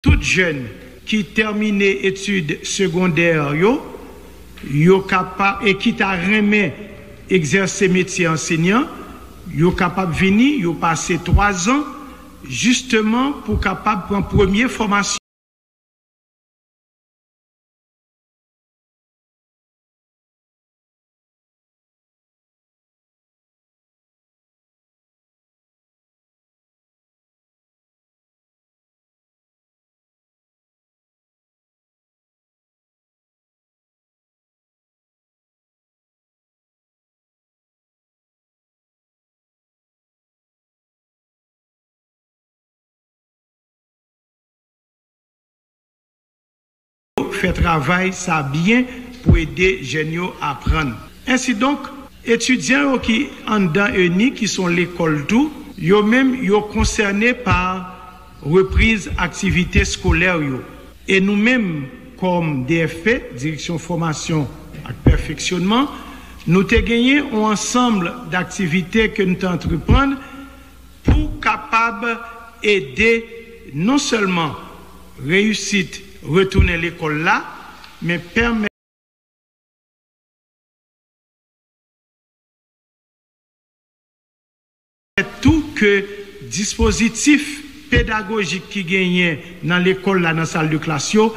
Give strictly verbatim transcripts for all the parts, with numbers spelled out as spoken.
Tout jèn ki tèmine etid segondè yo, yo kapab, e ki ta renmen egzèse metye ansenyan, yo kapab vini, yo pase twa zan, jisteman pou kapab pran premye fòmasyon. Fè travay sa byen pou ede jèn yo aprann. Ensidonk, etidyan yo ki anndan ENI, ki se yon lekòl tou, yo menm yo konsène pa repriz aktivite eskolè yo. E nou menm, kòm D F P, Direksyon Fòmasyon ak Pèfeksyonman, nou te genyen yon ansanm daktivite ke nou te antreprann pou kapab ede non sèlman reyisit retounen lekòl la, men pèmèt tou ke dispozitif pedagojik ki genyen nan lekòl la, nan sal de klas yo,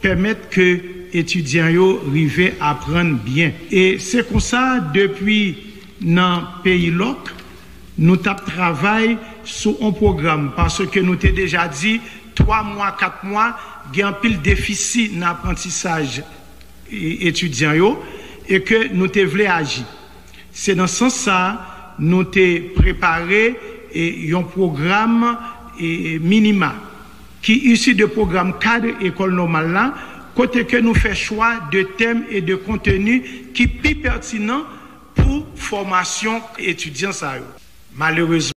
pèmèt ke etidyan yo rive aprann byen. E se konsa, depi nan peyi lòk, nou t ap travay sou yon pwogram, paske nou te deja di, twa mwa, kat mwa, gen anpil defisi nan aprantisaj e, etidyan yo, e ke nou te vle aji. Se nan sans sa a, nou te prepare, e, yon pwogram, e, minima ki isi de pwogram kad ekòl nòmal la, kote ke nou fè chwa de tèm e de konteni ki pi pètinan pou fòmasyon etidyan sa yo. Malerezman,